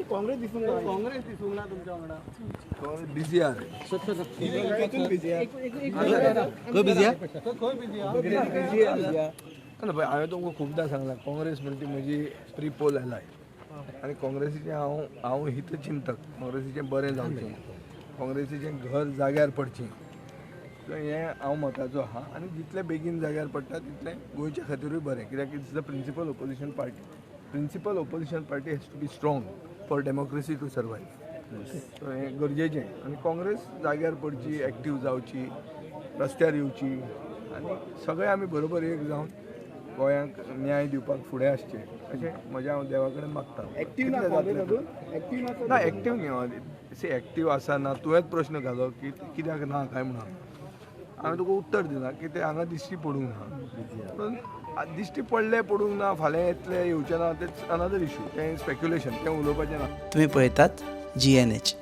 काँग्रेस दिसूंक ना. काँग्रेस दिसूंक ना तुमच्या वांगडा. काँग्रेस बिजी आहा. खंय बिजी आहा? खंय बिजी आहा? ना पळय, हांवें तुमकां खुबदां सांगलां, काँग्रेस म्हणटी म्हजी प्री पोल एलाय आनी काँग्रेसीचें हांव हांव हितचिंतक. काँग्रेसीचें बरें जावचें, काँग्रेसीचें घर जाग्यार पडचें, सो हें हांव मताचो आहा. आनी जितलें बेगीन जाग्यार पडटा तितलें गोंयच्या खातीरूय बरें, कित्याक it's the principal opposition party. Principal opposition party has to be strong for democracy to survive. So हें गरजेचें आनी काँग्रेस जाग्यार पडची, एक्टीव जावची, रस्त्यार येवची आनी सगळे आमी बरोबर एक जावन गोंयांक न्याय दिवपाक फुडें आसचें अशें म्हज्या हांव देवा कडेन मागता. एक्टीव ना काँग्रेस अजून? एक्टीव ना? ना, एक्टीव न्ही. सी, एक्टीव आसा ना, तुवेंच प्रश्न घालो की कित्याक ना काय म्हणून. हांवें तुका उत्तर दिलां की ते हांगा दिश्टी पडूंक ना. पूण दिश्टी पडले पडूंक ना, फाल्यां येतले येवचे ना, तेच अनदर इशू. तें स्पेक्युलेशन, तें उलोवपाचें ना. तुम्ही पळयतात जीएनएच.